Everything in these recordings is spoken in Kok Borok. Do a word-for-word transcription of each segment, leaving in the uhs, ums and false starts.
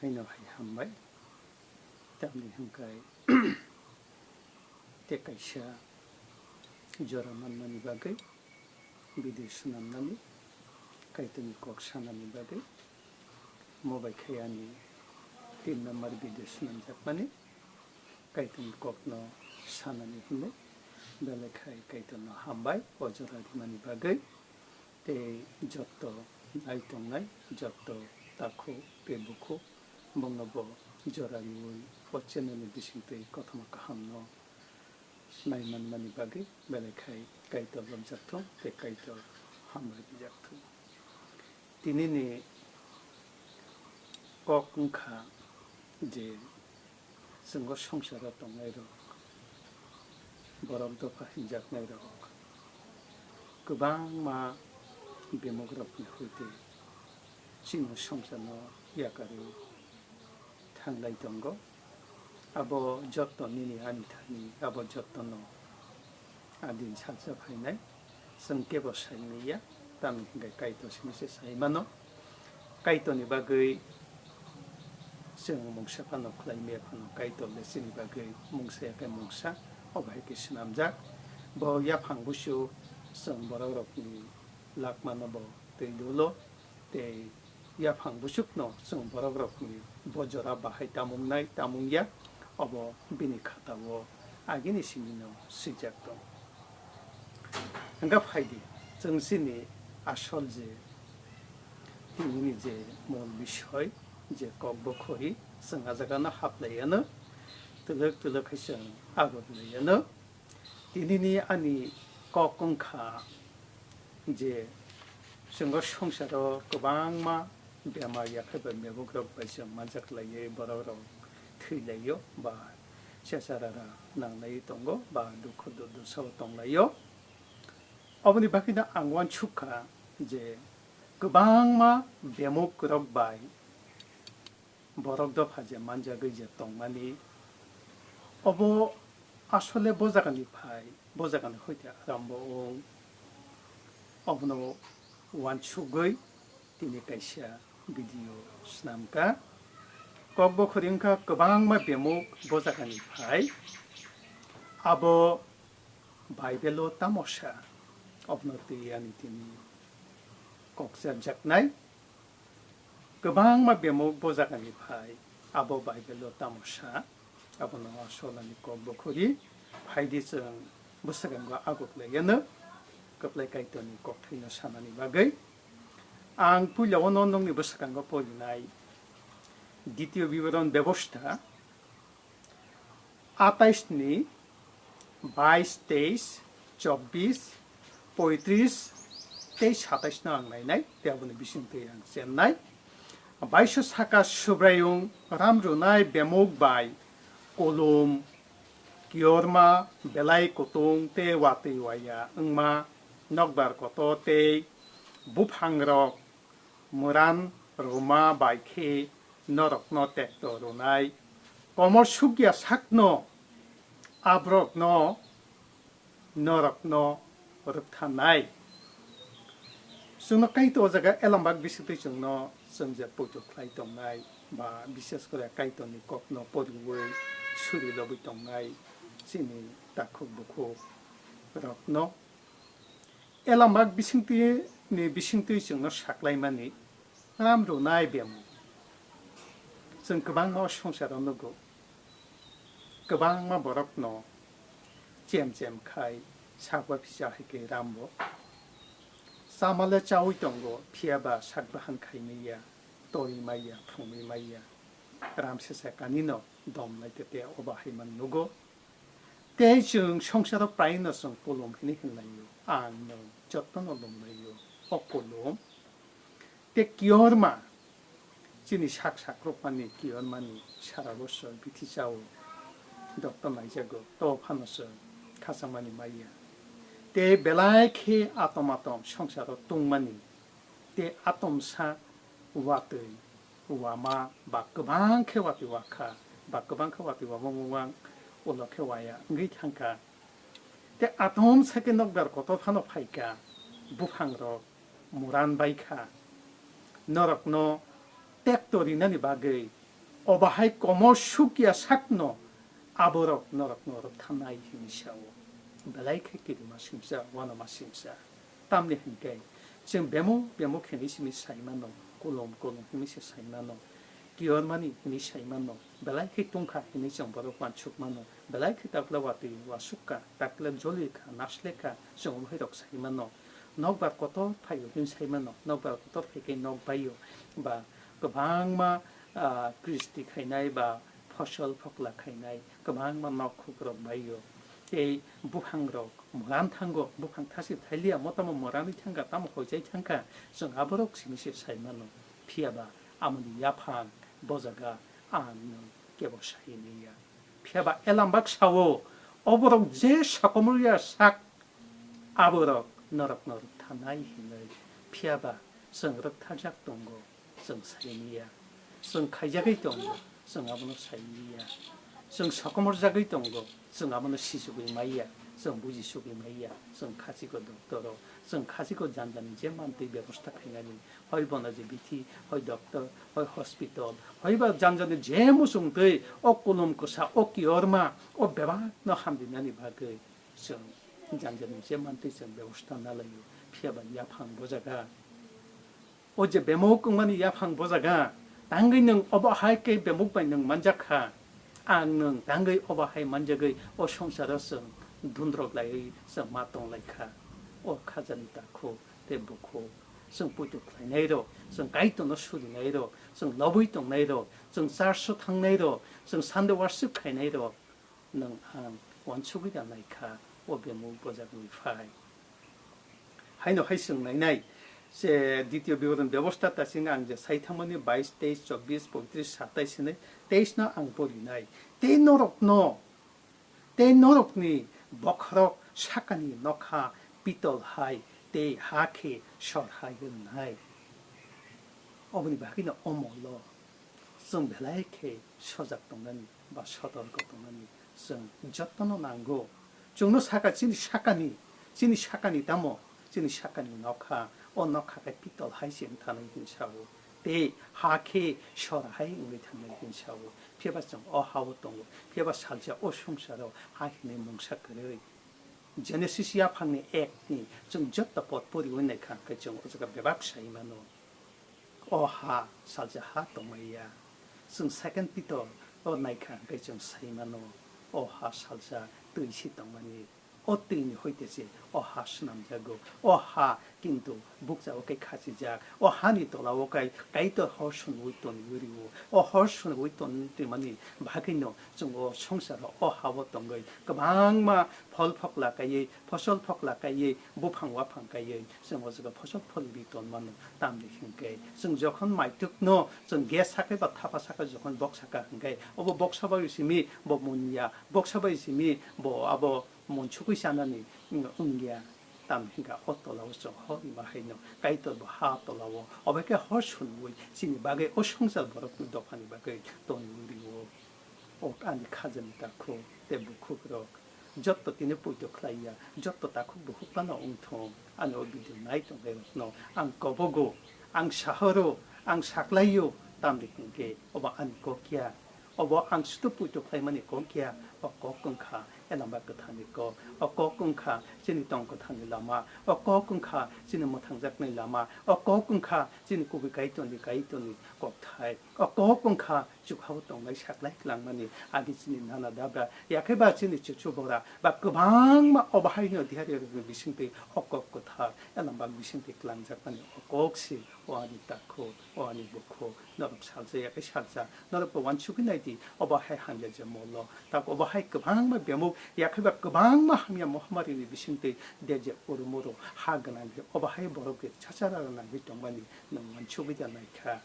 Haino hai hambai, tamni hwnkhai tei kaisa jora manmani bagwi, video swnamnani, Kaitorni kok sanani bagwi, mo bai khe ani tin number video swnamjakmani, Kaitorni kokno sanani hwnwi, belai khai Kaitorno hambai o jora rimani bagwi. Tei jotto nai tongnai, jotto takhuk tei bukhuk, bongno bo jora riwi o channel ni bisingtwi kothoma kahamno nai manmani bagwi belai khai Kaitor lobjak thung tei Kaitor hambai bijak thung. Tinini kok wngkha je chwng o songsaro tongnairok, borok dopha hinjaknairok kwbangma bemukrokni huite chini songsarno yakarwi thanglai tongo. Abo jotto nini ani thani, abo jottono adin salsa phainai. Chwng kebo sai manya, tamni hwnkhe Kaitor simi se sai mano. Kaitorni bagwi chwng mungsa phano khlai maya phano Kaitor le chini bagwi mungsa ya khe mungsa, obo hai khe swnamjak. Bo yaphang busu chwng borok rokni lakmano bo twi dolo. Tei yaphang busukno chwng borok rokni bo jora bahai tamung nai tamung ya, obo bini khatao agini simino swijak tong. Hwnkha phaidi, chwng chini asol je tinini je mol bisoi, je kokbo khori, chwng a jagano haplaiano, twlwk twlwk khe chwng agoklaiano. Tinini ani kok wngkha je chwng o songsaro kwbangma bemar yaphai bai mebukrok bai chwng manjak laiwi borok rok thwi laio ba checharara nang laiwi tongo ba dukhu durdusao tong laio. Oboni bagwino ang uansuk kha je kwbangma bemuk rok bai borok dopha je manjagwi je tongmani, obo asole bo jagani phai, bo jagani hoite arambo wng, obono uansugwi tini kaisa video swnamkha. Kokbo khori wngkha kwbangma bemuk bo jagani phai, abo Bible-o tamo sa, obono twi ani tini kok cherjaknai. Kwbangma bemuk bo jagani phai, abo Bible-o tamo sa, abono asolani kok bo khori, phaidi chwng bwskango aguk laiano, kwplai Kaitorni kokthaino sanani bagwi. Ang puila-o no nokni bwskango porinai Ditio Biboron Bebosta, atais ni bais, teis, chobbish, poitris tei satais no ang nainai, tei aboni bisingtwi ang chennai. Baiso saka Subraiyung ram rwnai bemuk bai kolom, kiyorma, belai kutung tei watwi waya wngma, nokbar kotor tei buphangrok, mwran rwma bai khe norokno tekto rwnai, komor sukya sakno aborokno norokno rwkthanai. Chwngno Kaitor o jaga elambak bisingtwi chwngno chwng je poito khlai tongnai ba bishes kore Kaitorni kokno poriwi suri lobwi tongnai chini takhuk bukhuk rokno. Elambak bisingtwi ni bisingtwi chwngno saklaimani ram rwnai bemung. Chwng kwbangma o songsaro nugo. Kwbangma borokno chem chem khai sakba phisa hai khe rambo. Chamale chaui tongo, phiya ba sak bahan khai maya, tori maya, phungwi maya. Ram sesa kanino dom lai te te oba hai man nugo. Tei chwng songsaro praino chwng kolom hwnwi hwnlaio, ang nwng jotono lomlaio, o kolom. Tei kiyorma chini sak sakrokmani kiyormani sara bosor bithi chao, doktor naijago, to phano chwng khachangmani maya. Tei belai khe atom atom songsaro tongmani, tei atomsa watwi wama ba kwbang khe watwi wakha, ba kwbang khe watwi wama wngwang ulo khe waya wngwi thangkha. Tei atomsa khe nokbar kotor phano phaikha, buphangrok muran baikha. Norokno tekto rinani bagwi Obo hai komor sukya sakno aborok norokno rwktharnai hwnwi sao. Belai khe kirima singcha, uanama singcha. Tamni hwnkhe chwng bemuk bemuk hwnwi simi sai mano, kulum kulum hwnwi se sai mano, kiyormani hwnwi sai mano, belai khe tungkha hwnwi chwng borok uansuk mano, belai khe takla watwi uasuk kha, takla joli kha, nasle kha, chwng omo hai rok sai mano. Nokbar kotor phaio hwnwi sai mano, nokbar kotor phai khe nok baio, ba kwbangma, ah, kristi khainai ba phosol phokla khainai kwbangma nok khukrok baio. Tei buphangrok moran thango, buphang thasi thailiya, mo tamo morani thangkha, tamo hoijai thangkha, chwng aborok simi se sai mano. Phiya ba amoni yaphang bo jaga ang nwng kebo sai liya. Phiya ba Elambak sao, oborok je sokomorya sak, aborok norokno rwktharnai hinwi. Phiya ba chwng rwktharjak tongo, chwng sai liya. Chwng khaijagwi tongo, chwng abono sai liya. Chwng sokomorjagwi tongo, chwng abono sisugwi maiya, chwng bujisugwi maiya, chwng khachiko doktoro, chwng khachiko janjani je mantwi bebosta khainani, hoi bono je bithi, hoi doctor, hoi hospital, hoi ba janjani je muchungtwi o kulum kwsa, o kiyorma, o bebakno hamrinani bagwi chwng janjani je mantwi chwng bebosta nalaio, phiya ba yaphang bo jaga. O je bemuk wngmani yaphang bo jaga, tangwi nwng obo hai khe bemuk bai nwng manjak kha. Ang nwng tangwi obo hai manjagwi o songsaro chwng dundrok laiwi chwng ma tong lai kha. O khajani takhuk tei bukhuk, chwng poito khlainairok, chwng Kaitorno surinairok, chwng lobwi tongnairok, chwng church-o thangnairok, chwng Sunday worship khainairok, nwng ang uansugwi da nai kha, o bemuk bo jagwi phai. Haino hai chwng nainai, je Ditiyo Biboron Bebosta ta chini ang je sai thangmani bais, teis, chobbish, poitris, satais hinwi teis no ang porinai. Tei norokno, tei norokni bokhorok sakani nokha pitol hai tei ha khe sor hai hwnwi nai. Oboni bagwino o molo chwng belai khe sojak tongnani ba sotorko tongnani chwng jotono nango. Chwngno saka chini sakani, chini sakani tamo, chini sakani nokha, o nokha khe pitol hai se wng thanai hwnwi sao. Tei ha khe sor hai wngwi thanai hwnwi sao. Phiya ba chwng o ha-o tongo, phiya ba salsa o songsaro ha hinwi mungsa kwrwi. Genesis yaphangni ekni chwng joto pot poriwi naikha hwnkhe chwng o jaga bebak sai mano. O ha salsa ha tongmaya. Chwng Second Peter o naikha hwnkhe chwng sai mano, o ha salsa twi se tongmani. O twini hoite se o ha swnamjago. O ha kintu bukchao khe khachijak. O hani tolao kai Kaitor hor sunwi tonwi rio. O hor sunwi ton-, tongmani bagwino chwng o songsaro o ha-o tongwi kwbangma phol phokla kaiwi, phosol phokla kaiwi, buphang waphang kaiwi, chwng o jaga phosol pholwi tonmano. Tamni hwnkhe chwng jokhon maitukno chwng gas sakhe ba thapa sakhe jokhon bok saka hwnkhe obo boksa bai simi bo munya, boksa bai simi bo abo munsukwi chanani wngya. Tamni hwnkhe o tolao chwng hor ima haino Kaitor bo ha tolao obo khe hor sunwi chini bagwi o songsar borokni dophani bagwi tonwi rio. O ani khajani takhuk tei bukhukrok, jotto tini poito khlaiya, jotto takhuk bukhuk phano wngthung, ani o video nai tongnairokno ang kobogo, ang sahoro, ang saklaio, tamni hwnkhe obo ani kok ya. Obo ang sudu poito khlaimani kok ya, o kok wngkha Elamba Kwtharni kok, o kok wngkha chini tong kwtharni lama, o kok wngkha chini mwthangjaknai lama, o kok wngkha chini kubui Kaitorni, Kaitorni kokthai, o kok wngkha chukhao tongnai saklai klangmani agi chini nana dabra, yakhe ba chini chuchu bora, ba kwbangma obo haino diarirokni bisingtwi o kok kwthar Elambak bisingtwi klangjakmani o kok se, o ani takhuk, o ani bukhuk, norok salsa yakhe salsa, norok bo uansugwi naidi, obo hai hamya je molo, tak obo hai kwbangma bemuk, yakhe ba kwbangma hamya mohamarini bisingtwi de je urumuru ha gwnangwi, obo hai borok je chachara nangwi tongmani nwng uansugwi da naikha.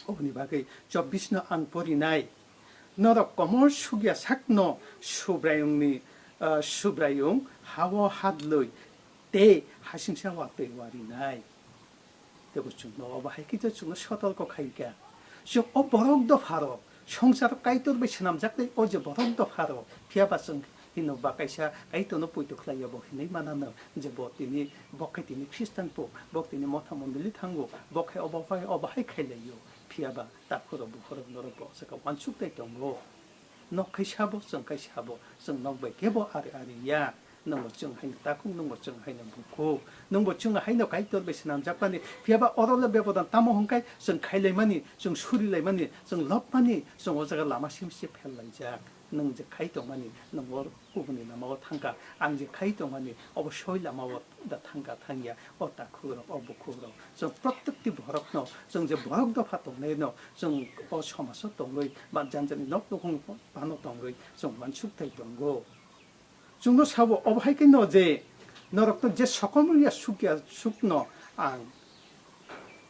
Oboni bagwi chobbish no ang porinai. Norok komor sugya sakno Subraiyungni, ah, Subraiyung hao hadlwi tei hasingsa watwi warinai. Tebo chwngno obo hai khe chwngno sotorko khaikha. Chwng o borok dopharo songsaro Kaitor bai swnamjaknai o je borok dopharo, phiya ba chwng hino ba kaisa Kaitorno poito khlaiya bo hinwi manano je bo tini, bo khe tini Khristan po, bo tini motha mondoli thango, bo khe obo bai obo hai khailaio. Phiya ba takhuk rok bukhuk rok norok bo o jaga uansuk tai tongo. Nok khai sabo, chwng khai sabo, chwng nok bai kebo ari ari ya. Nwng bo chwng hai no takhuk, nwng bo chwng hai no bukhuk, nwng bo chwng hai no Kaitor bai swnamjak mani. Phiya ba oro le bebodan tamo hwn khe chwng khai lai mani, chwng suri lai mani, chwng lob mani, chwng o jaga lama sim se phel lai jak. Nwng je khai tongmani, nwng o kubuni lama o thangkha, ang je khai tongmani, obo soi lama o da thangkha thangya, o takhuk rok, o bukhuk rok. Chwng protekti borok no, chwng je borok dopha tongnai no, chwng o somajo tongwi, ba janjani nok nukhung phano tongwi, chwng uansuk tai tongo. Chwngno sabo, obo hai khe no je, norok to je sokomorya sukya sukno ang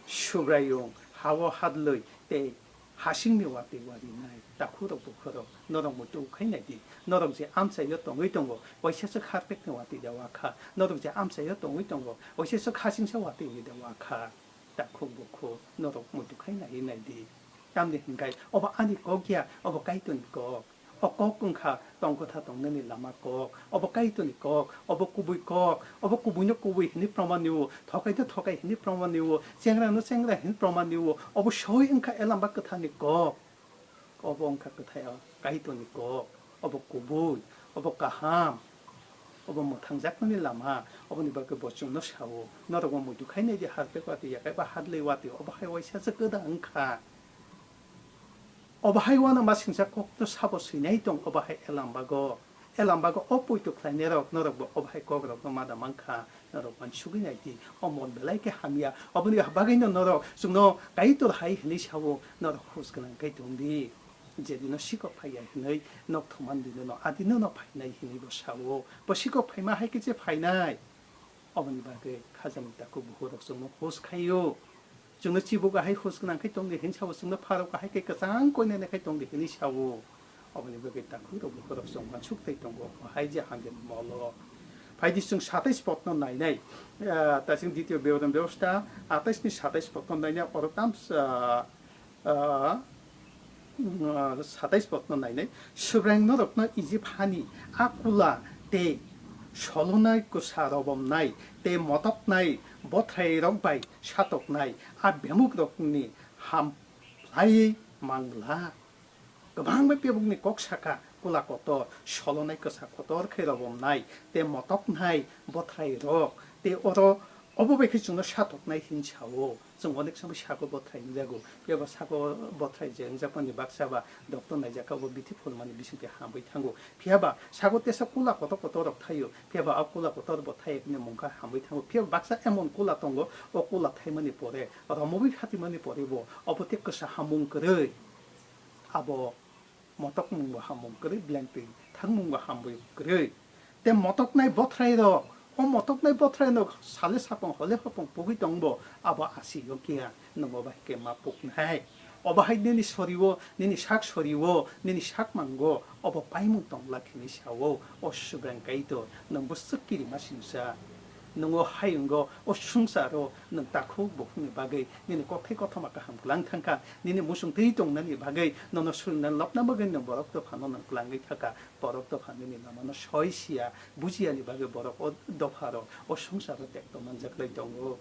Subraiyung, ha-o hadlwi tei hasingni watwi warinai takhuk rok bukhuk rok, norok muitu khai nai di. Norok je amchaio tongwi tongo, waisa swk harpekni watwi da wakha. Norok je amchaio tongwi tongo, waisa swk hasingsa watwi ni da wakha. Takhuk bukhuk, norok muitu khai nai nai di. Tamni hwnkhe obo ani kok ya, obo Kaitorni kok. O kok wngkha tong kwtha tongnani lama kok. Obo Kaitorni kok, obo kubui kok, obo kubuino kubui hwnwi proman rwo, thokaino thokai hwnwi proman rwo, chengrano chengra hwnwi proman rwo. Obo soi wngkha Elamba Kwtharni kok. Obo wngkha kwthai o Kaitorni kok. Obo kubui, obo kaham, obo mwthangjakmani lama. Oboni bagwi bo chwngno sao, norokbo muitu khai nai di, harpek watwi, yakhai ba hadlwi watwi, obo hai waisa se kwda wngkha. Obo hai uanama singcha kokno sabo swinai tong, obo hai Elambago. Elambago o poito khlainairok, norokbo obo hai kokrokno ma da mankha, norok uansugwi nai di. O mon belai khe hamya. Oboni bagwino norok chwngno Kaitor hai hwnwi sao, norok hus gwnang khe tong di. Jedino sikok phaiya hwnwi nok thumani dinono adinono phainai hwnwi bo sao. Bo sikok phaima hai khe je phainai. Oboni bagwi khajani takhuk bukhuk rok chwngno hus khaio. Chwngno chibuk ahai hus gwnang khai tongdi hwnwi sao, chwngno pharok ahai khe kwchang koinene khai tongdi hwnwi sao. Oboni bagwi takhuk rok bukhuk rok chwng uansuk tai tongo, o hai je hamya molo. Phaidi chwng satais potno nainai, ah, ta chwng ditio biboron bebosta, atais ni satais potno nainai, oro tam, ah, ah, satais potno nainai. Subraiyung norokno Ijip hani a kula tei solonai kwsa robomnai tei motoknai bothrairok bai satoknai a bemukrokni ham phlaiwi mang glak. Kwbangma bebukni kok saka, kula kotor, solonai kwsa kotor khe robomnai tei motoknai bothrairok tei oro obo bai khe chwngno satoknai hin sao. Chwng onek somoi sago bothrai wngjago. Phiya ba sago bothrai je wngjakmani baksa ba doctor naijak kha, bo bithi phulmani bisingtwi hamwi thango. Phiya ba sago tesa kula kotor kotor rok thaio. Phiya ba a kula kotor bo thai ekni mungkha hamwi thango. Phiya ba baksa emon kula tongo, o kula thaimani pore, romobwi phatimani pore bo obo tei kwsa hamung kwrwi. Abo motokmung bo hamung kwrwi, beleng twi thangmung bo hamung kwrwi. Tei motoknai bothrai rok, o motoknai bothrai no sale sapung hole hopung pugwi tongbo, abo asi yo kiya, nwng obo hai khe ma puknai. Obo hai nini sorio, nini sak sorio, nini sak mango, obo paimung tong glak hinwi sao, o Subraiyung Kaitor, nwng bwswk kirima singsa. Nwng o hayungo, o swngcharo, nwng takhuk bukhukni bagwi, nini kokthai kothoma kaham kwlang thangkha, nini muchung twi tongnani bagwi, nono surinani lobna bagwi nwng borok dophano nwng kwlangwi thaka, borok dopha nini lamano soi siya, bujiyani bagwi borok o dopharo, o swngcharo tekto manjak lai tongo.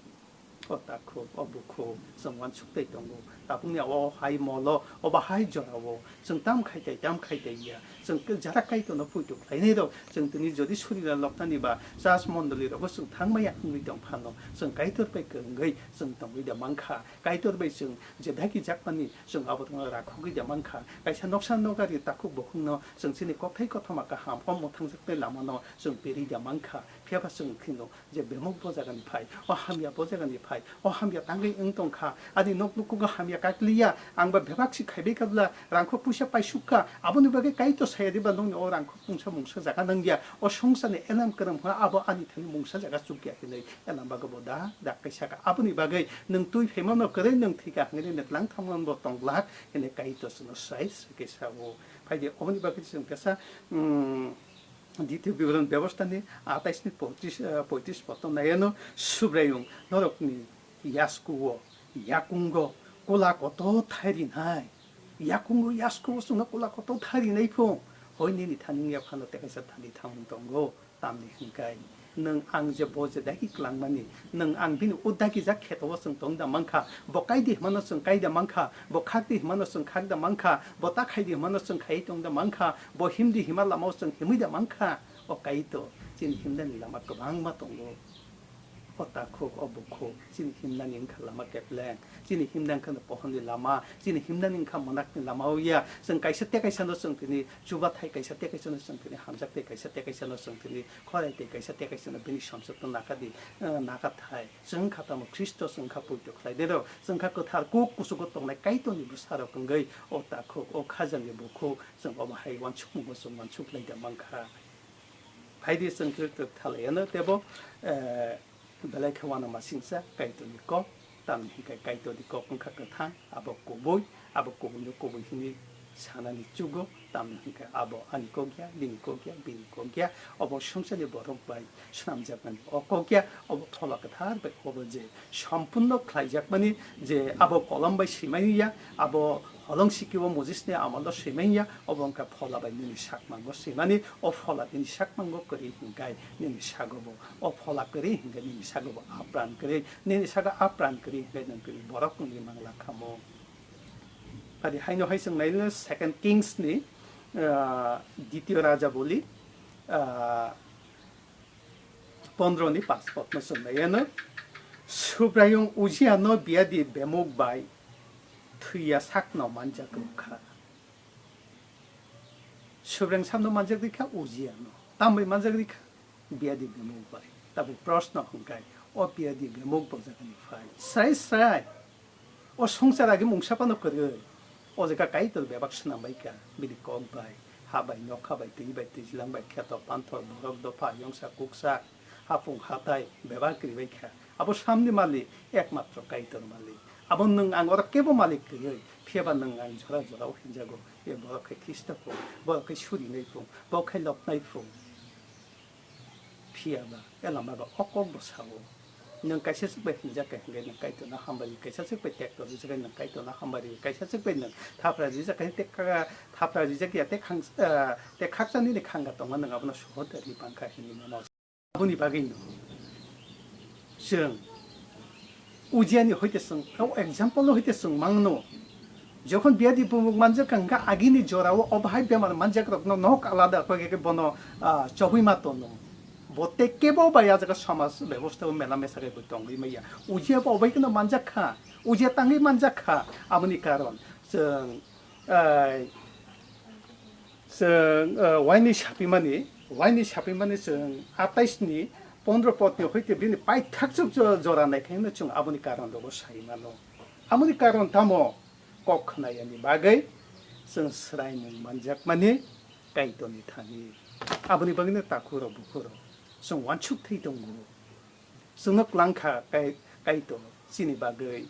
O takhuk, o bukhuk, chwng uansuk tai tongo. Tabukni o hai molo, o bahai jorao, chwng tam khai tai, tam khai tai ya. Chwng jara Kaitorno puitu khlainai rok, chwng tini jodi surina loktani ba church mondoli rogo chwng thangmaya wngwi tong phano, chwng Kaitor bai kwrwngwi chwng tongwi da mankha. Kaitor bai chwng je dagi jakmani chwng abo tongno rakhogwi da mankha. Kaisa noksa nokari takhuk bukhukno chwng chini kokthai kothoma kaham o mwthangjaknai lamano chwng piri da mankha. Phiya ba chwng phino je bemuk bo jagani phai, o hamya bo jagani phai, o hamya tangwi wng tongkha, ani nok nukhungo hamya kakliya, ang ba bebak si khaibai kabla rangkhok puisa paisukha, aboni bagwi Kaitor saya diba nokni o rangkhok mungsa mungsa jaga nangya, o swngcharni elam kwrwng phano abo ani thani mungsa jaga chukya hinwi elam bagwi bo da da kaisa kha. Aboni bagwi nwng twi phaimano kwrwi nwng thwikha hinwi nwklang thamlano bo tong glak hinwi Kaitor chwngno sai swkhe sao. Phaidi oboni bagwi chwng kesa, um, Ditio Biboron Bebostani atais ni poitris, eh, poitris potno naiano, Subraiyung norokni yaskuo, yakungo kula kotor thairinai. Yakungo yaskuo chwngno kula kotor thairinai phung. Hoi nini thani wngya phano tei kaisa thani thamung tongo. Tamni hwnkhe Nwng ang je bo je dagi klangmani, nwng ang bini o dagijak kheto o chwng tong da mankha, bo kai di hwnmano chwng kai da mankha, bo khak di hwnmano chwng khak da mankha, bo ta khai di hwnmano chwng khaiwi tong da mankha, bo him di hima lama o chwng himwi da mankha. O Kaitor, chini himnani lama kwbangma tongo. O takhuk, o bukhuk, chini himnani wngkha lama kepleng, chini himna wngkha pohorni lama, chini himnani wngkha mwnakni lama o ya. Chwng kaisa tei kaisa no chwng tini chubathai, kaisa tei kaisa no chwng tini hamjak, tei kaisa tei kaisa no chwng tini khorai, tei kaisa tei kaisa no bini somsokno nakadi, eh, nakathai. Chwng kha tamo Khristo, chwng kha poito khlai de rok, chwng kha kwthar kuk kuchugo tongnai Kaitorni bwsarok wngwi o takhuk, o khajani bukhuk, chwng omo hai uansukmungo chwng uansuk lai da mankha. Phaidi chwng twrwk twrwk thalaiano tebo, eh, belai khe uanamasingcha Kaitorni kok, tamni hinkhe Kaitorni kok wngkha kwthang, abo kubui, abo kubuino kubui hwnwi sanani chugo, tamni hinkhe abo ani kok ya, bini kok ya, bini kok ya, obo swngcharni borok bai swnamjakmani o kok ya, obo Phola Kwthar bai obo je sompunno khlaijakmani, je abo kolom bai swimani ya, abo holong sikio Mosesni amolno swimani ya, obo wngkha Phola bai nini sakmango swimani, o Phola nini sakmango kwrwi hinkhe nini sago bo, o Phola kwrwi hinkhe nini sago bo apran kwrwi, nini sago apran kwrwi hinkhe nwng kwrwi borok wngwi mangla khamu. Adi haino hai chwng naino Second Kings ni, ah, Ditio Raja boli, ah, pondro ni pas potno chwng naiano, Subraiyung Ujiano biadi bemuk bai thwiya sakno manjak rwkha. Subraiyung sakno manjak rikha Ujiano. Tambai manjak rikha? Biadi bemuk bai. Tabuk proshno hwnkhe, o biadi bemuk bo jagani phai. Srai srai. O swngchar agi mungsa phano kwrwi. O jaga Kaitor bebak swnam bai kha. Bini kok bai, ha bai, nokha bai, twi bai, twijlang bai, kheto, panthor, borok, dopha, yongsa, kuksa, hapung, hatai, bebak kwrwi bai kha. Abo samni malik, ekmatro Kaitor malik. Abo nwng ang oro kebo malik kwrwi. Phiyaba nwng ang jora jora o hinjago. E borok khe Khristo phung, borok khe surinai phung, borok khe lobnai phung. Phiya ba, elama ba o kok bo sao. Nwng kaisa swk bai hinjak kha hinkhe nwng Kaitorno hambai, kaisa swk bai tekto rijak kha nwng Kaitorno hambai, kaisa swk bai nwng thapra rijak kha, tei kha-, thapra rijak ya, tei khang-, ah, tei khakchangni ni khanga tongma nwng abono sohor da ri pankha hinwi mano. Aboni bagwino chwng Ujiani hoite chwng, o example no hoite chwng mangno. Jokhon biadi bumung manjak kha, hwnkhe agini jorao o bahai bemar manjak rokno nok alada khe bono, ah, chobwi ma tono. Bo tei kebo bai a jaga samaj bebosta o mela mesa khe bo tongwi maya. Ujia bo obai kheno manjak kha. Ujia tangwi manjak kha. Aboni karon chwng, ai, chwng, ah, waini sapimani, waini sapimani chwng atais ni pondro potni hoite bini paithak chuk jo-, jora nai khe chwng aboni karon rogo sai mano. Aboni karon tamo? Kok khwnayani bagwi chwng swraimung manjakmani Kaitorni thani. Aboni bagwino takhurok bukhurok chwng uansuk thai tongo. Chwngno kwlang kha Kai-, Kaitor chini bagwi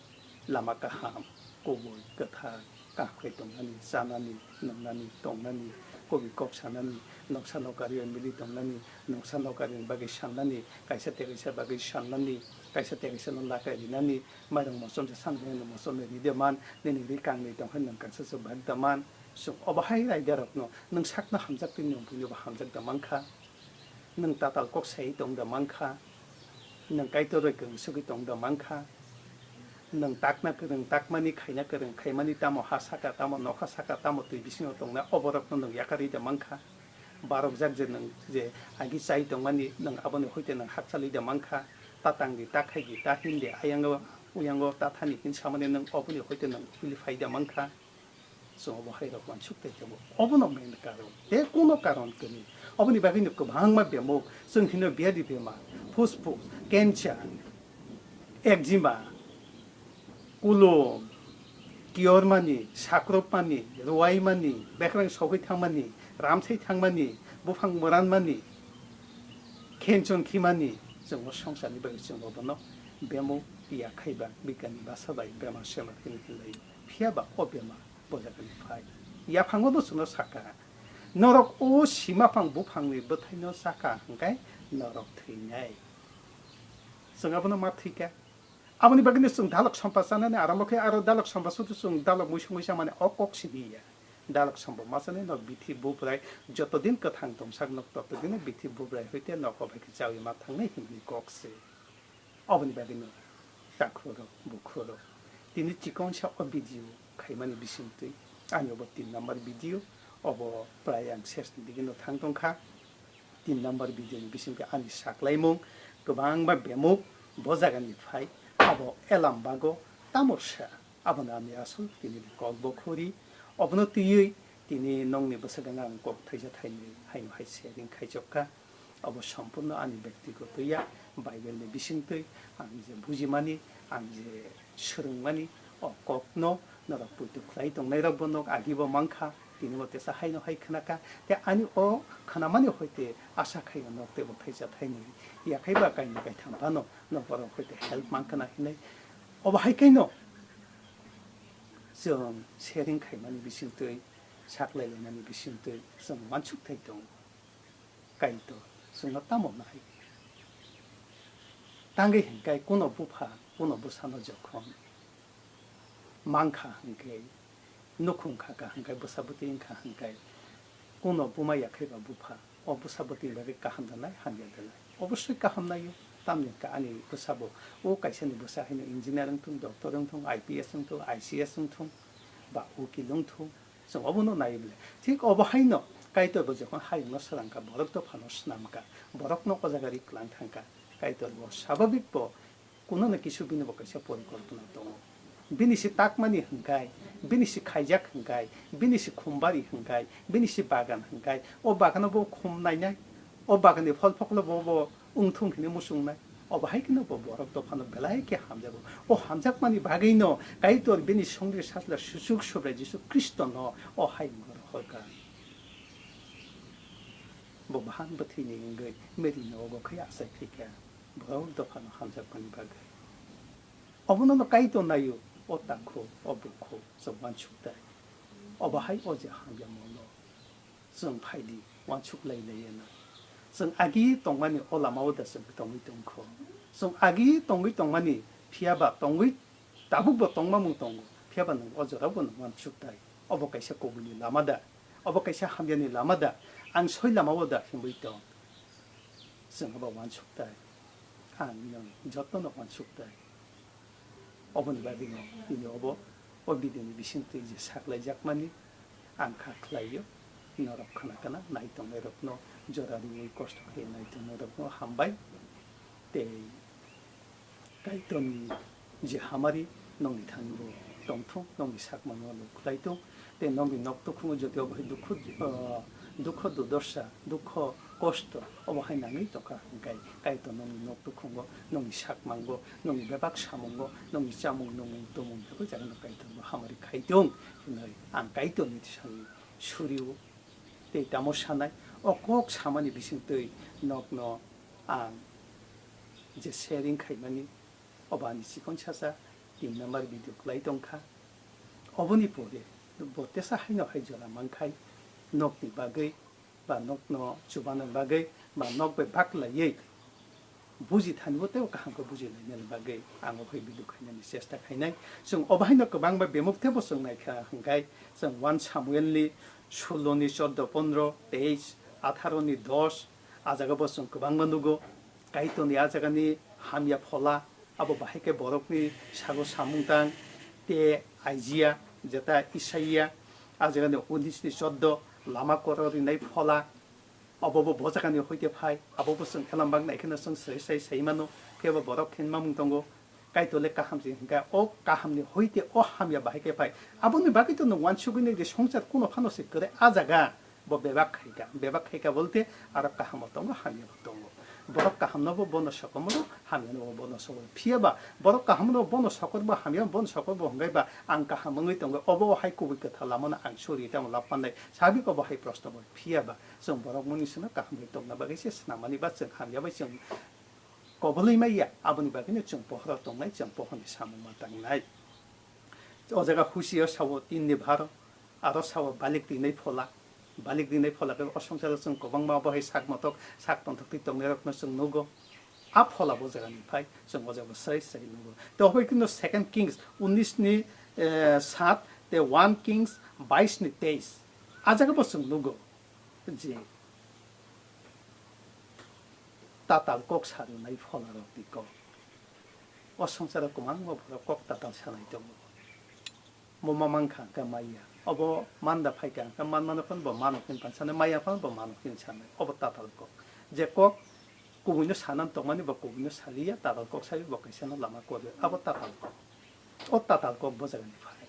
lama kaham, kubui, kwthar, kaham khe tongnani, chanani, nwngnani, tongnani, kubui kok sanani, noksa nokari mili tongnani, noksa nokari bagwi sannani, kaisa tei kaisa bagwi sannani, kaisa tei kaisa no lakai rinani, mairung mosom se san hwnwi mosom ri de man, nini ri kangni tong hwnwi nwng kangsa se bak da man. Chwng obo hai raida rokno nwng sakno hamjak twi nwng buino bo hamjak da mankha. Nwng tatal kok sai tong da mankha. Nwng Kaitor bai kwrwng sugwi tong da mankha. Nwng takna kwrwng takmani, khaina kwrwng khaimani, tamo ha saka, tamo nokha saka, tamo twi bisingo tongnai, oborokno nwng yakarwi da mankha. Barokjak je nwng je agi chai tongmani, nwng aboni hoite nwng hakchalwi da mankha. Ta tang di, ta khai di, ta hin di, ayango, uyango, ta thani hin samani nwng oboni hoite nwng philwi phai da mankha. Chwng obo hai rok uansuk tei tongo. Obono main karon. Tei kuno karon kwrwi. Oboni bagwino kwbangma bemuk. Chwng hino biadi bemar, phusphus, cancer, eczema, kulum, kiyormani, sakrupmani, ruwaimani, bekrang sogwi thangmani, ramsai thangmani, buphang mwranmani, khenchon khimani, chwng o swngcharni bagwi chwng obono bemuk ya khaiba bigyani basa bai bemar semar hwnwi hinlai. Phiya ba o bemar bo jagani phai. Yaphango no chwngno saka, norok o sima phang buphangni bwthaino chaka hwnkhe norok thwinai. Chwng abono ma thwikha. Aboni bagwino chwng dalok sompa chanani, aro mokhe aro dalok sompa sudu chwng dalok muisung muisa mani o kok siniya. Dalok sombo machani nok bithi bubrai, jotodin kwthang tongsak nok totodin bithi bubrai hoite nok obai khe chawi ma thangnai hinmani kok se. Oboni bagwi no takhurok bukhurok tini chikonsa o video khaimani bisingtwi ani obo tin number video, obo prai ang sesni digino thang tongkha. Tin number video ni bisingtwi ani saklaimung kwbangma bemuk bo jagani phai, abo elam bago tamorsa. Abono ani asol tini ni kok bo khuri. Obono twiwi tini nongni bwswk ang kok thaisa thainwi haino hai sharing khaichok kha. Obo sompurno ani byaktigoto ya, Bible ni bisingtwi ang je bujimani, ang je swrwngmani, o kokno norok poito khlai tongnairokbo nok agibo mankha, tini bo tesa haino hai khnakha. Te ani o khnamani hoite asa khaio nok teibo thaisa thainwi yakhai ba kainwi kaitham phano nok borok hoite help mankha na hinwi. Obo hai kaino chwng sharing khaimani bisingtwi, saklai laimani bisingtwi chwng uansuk thai tongo. Kaitor chwngno tamo nai? Tangwi hwnkhe kuno bupha, kuno bwsano jokhon mankha hwnkhe, nukhung khakha hwnkhe, bwsa bwtwi wngkha hwnkhe, kuno buma yakhaiba bupha, o bwsa bwtwini bagwi kaham da nai, hamya da nai? Obosoi kaham nai-o. Tamni hwnkhe ani bwsabo o kaisani bwsa haino engineer wngthung, doctor wngthung, I P S wngthung, I C S wngthung, ba ukil wngthung, chwng obono nai bwle. Thik obo haino Kaitor bo jokhon hayungno swrangkha, borok dophano swnamkha, borokno o jaga ri kwlang thangkha, Kaitor bo swababik bo kuno na kisu bini bo kaisa porikolpona tongo. Bini si takmani hwnkhe, bini si khaijak hwnkhe, bini si khumbari hwnkhe, bini si bagan hwnkhe, o bagano bo khum nainai, o baganni phol phoklo bo, bo wngthung hwnwi muchungnai. Obo hai kheno bo borok dophano belai khe hamjago. O hamjakmani bagwino Kaitor bini songri sajla suchuk subrai Jisu Khristono o hai wngwi rohorkha. Bo bahan bwthwini wngwi Merino ogo khe achai phaikha, borok dophano hamjakmani bagwi. Obono no Kaitor naio, o takhu, o bukhu, chwng uansuk tai. Obo hai o je hamya molo. Chwng phaidi, uansuk lai lai eno. Chwng agi tongmani o lama o da chwng tongwi tongkho. Chwng agi tongwi tongmani, phiya ba tongwi, tabuk bo tongma mung tongo, phiya ba nwng o jora bo nwng uansuk tai. Obo kaisa kubuni lama da, obo kaisa hamyani lama da, ang soi lama o da hinwi tong. Chwng obo uansuk tai, ang nwng jotono uansuk tai. Oboni bagwino tini obo o video ni bisingtwi je saklaijakmani ang kha khlaio, norok khna khna nai tongnairokno, jora riwi kosto khe nai tongnairokno hambai. Tei Kaitorni je hamari nongni thani bo tongthung, nongni sakmano luk khlai thung, tei nongni nok tukhungo jotio bai dukhu, ah, dukho dudorsa, dukho kosto obo hai nangwi tongkha hwnkhe, Kaitor nongni nok tukhungo, nongni sakmango, nongni bebak samungo, nongni chamung nungmung tumung bebak jagano Kaitor bo hamari khai thung hinwi ang Kaitorni thani surio. Tei tamo sanai, o kok samani bisingtwi nokno ang je sharing khaimani, obo ani chikon sasa tin number video khlai tongkha. Oboni pore bo tesa haino hai jora mankhai, nokni bagwi ba nokno chubana bagwi ba nok bai baklaiwi buji thani bo teibo kaham khe buji lainani bagwi ang o hai video khainani chesta khainai. Chwng obo haino kwbangma bemuk teibo chwng naikha hwnkhe chwng one Samuel ni sullo ni choddo pondro, teis, atharo ni dos, a jaga bo chwng kwbangma nugo. Kaitorni a jagani hamya phola, abo bahai khe borokni sago samung tang, tei Aijia, jeta Isaia, a jagani unis ni choddo, lama koro rinai phola, obo bo bo jagani hoite phai, abo bo chwng elam bak nai kheno chwng srai srai sai mano, phiya bo borok khe mamung tongo. Kaitor le kaham se hwnkha, o kahamni hoite o hamya bahai khe phai. Aboni bagwi to nwng uansugwi nai di, songchar kuno phano se kwrwi a jaga bo bebak khaika. Bebak khaika bolte aro kahamo tongo, hamyabo tongo. Borok kahamno bo bono sokomoro, hamyano bo bono sokomoro. Phiya ba borok kahamno bono sokorbo, hamyano bono sokorbo hwnkhe ba ang kaham wngwi tongo. Obo hai kubui kwthar lamano ang suri tamo lab mannai. Sabik obo hai proshno bo. Phiya ba chwng borok muni sino kaham bai tongna bagwi se swnamani ba chwng hamya bai chwng koboloima ya, aboni bagwino chwng pohoro tongnai, chwng pohorni samung ma tangnai. O jaga husi o sao tinni bharo, aro sao balik rinai phola, balik rinai phola khe o songsaro chwng kwbangma bo hai sak motok, sak tonthok twi tongnairokno chwng nugo. A phola bo jagani phai chwng o jaga srai srai nugo. To hoi kheno Second Kings unis ni, eh, sat, Te one Kings bais ni teis. A jaga bo chwng nugo je tatal kok sarwnai phola rok ni kok. O swngcharo kwbangma borok kok tatal sanai tongo. Mo ma mankha hwnkhe maya. Obo manda phaikha hwnkhe manmano phano bo mano hwnwi phan sanai, maya phano bo mano hwnwi sanai. Obo tatal kok. Je kok kubuino sanani tongmani bo kubuino saliya, tatal kok sawi bo kaisano lama kwrwi. Abo tatal kok. O tatal kok bo jagani phai.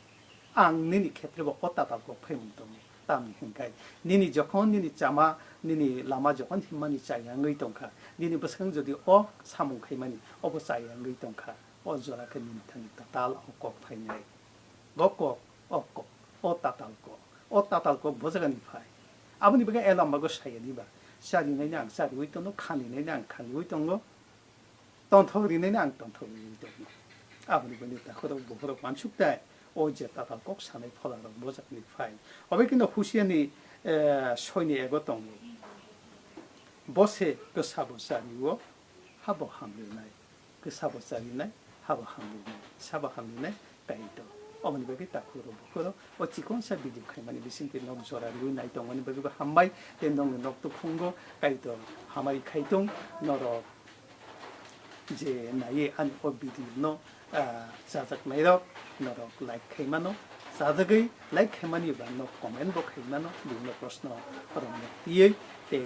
Ang nini khetre bo o tatal kok phaimung tongo. Tamni hwnkhe nini jokhon nini chama, nini lama jokhon himmani chaya wngwi tongkha, nini bwswkang jodi o samung khaimani, obo chaya wngwi tongkha, o jora khe nini thani tatal o kok phainai. Bo kok, o kok, o tatal kok, o tatal kok bo jagani phai. Aboni bagwi elamba go saya diba, chari naina ang chariwi tongo, khani naina ang khaniwi tongo. Tonthok rinai no ang tonthok rinai tongo. Aboni bagwi takhorok bukhorok wansuk tai, o je tatal kok sanai phola rok bojak ni phai. Obo kino Husiani, eh, soi ni ego tongo. Bo se kwsa bo chari o, ha bo ham rinai. Kwsa bo chari nai, ha bo ham rinai. Sa bo ham rinai, Kaitor. Oboni bagwi takhorok bukhorok o chikonsa video khaimani bisingtwi nok jora riwi nai tongmani bagwi bo hambai, tei nokni nok tuphungo Kaitor hamari khaitung norok je naiwi ani o video no, ah, chajaknairok norok like khaimano, chajagwi like khaimani ba nok comment bo khaimano, bibhinno proshno rokno twiwi tei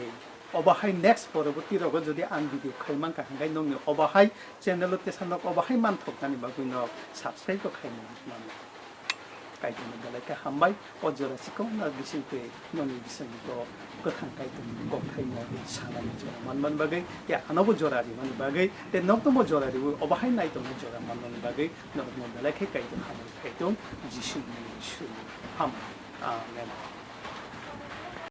obo hai next poroborti rogo jodi ang video khaimankha hwnkhe nokni obo hai channel o tesa nok obo hai manthoknani bagwi nok subscribe bo khaimano. Kaitorno belai khe hambai, o jora chikon na bising twi nokni bisingni kok kwthang Kaitorni kok thaino sanani jora manmani bagwi, tei anobo jora rimani bagwi, tei noknobo jora riwi obo hai naitongo jora manmani bagwi norokno belai khe Kaitor hamari khaitong, Jisu ni mungwi swi hambai. Amen.